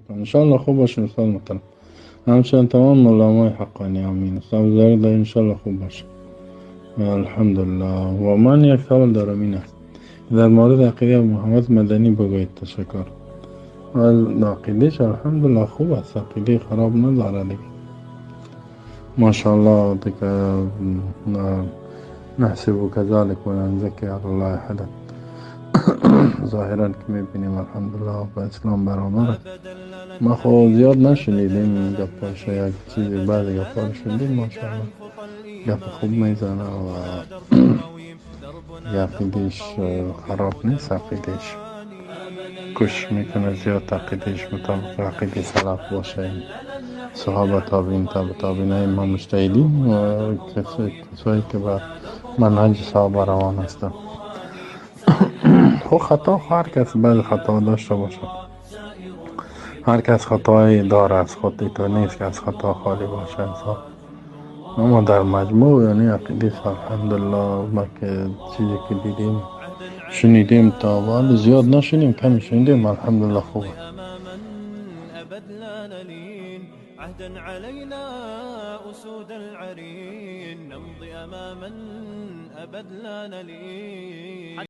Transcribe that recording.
کنم. انشالله خوب باشین استاد محترم، همچنین تمام علمای حقانی. آمین. استاد زرد انشالله خوب باشه، الحمدلله. و من یک سوال دارم، این است در مورد عقیده محمد مدنی بگویید. تشکر. عقیدهش الحمدلله خوب است، عقیده خراب نداره دیگه، ماشاءالله دیگه. نحسب كذلك ولا نزكي على الله احدا. ظاهرا که میبینیم الحمدلله با اسلام برابر. ما خو زیاد نشنیدیم گپاش، یک چیزی بعضی گپا رو شنیدیم، ماشاءالله گپ خوب میزنه و عقیدهش خراب نیست، عقیدهش کوشش میکنه زیاد عقیدهش مطابق عقیده سلف باشه، صحابه، تابعین، تابع تابعین، ائمه مجتهدین و کسایی که به منهج صحابه روان هستند. خب خطا هر کس بعضی خطا داشته باشه، هر کس خطایی داره از خود، ایتو نیست که از خطا خالی باشه انسان. اما در مجموع یعنی عقیده الحمدلله ما که چیزی که دیدیم شنیدیم تا حال زیاد نشنیدیم، کم شنیدیم، الحمدلله خوبه. عهدا علينا أسود العرين نمضي أماما أبد لا نلين.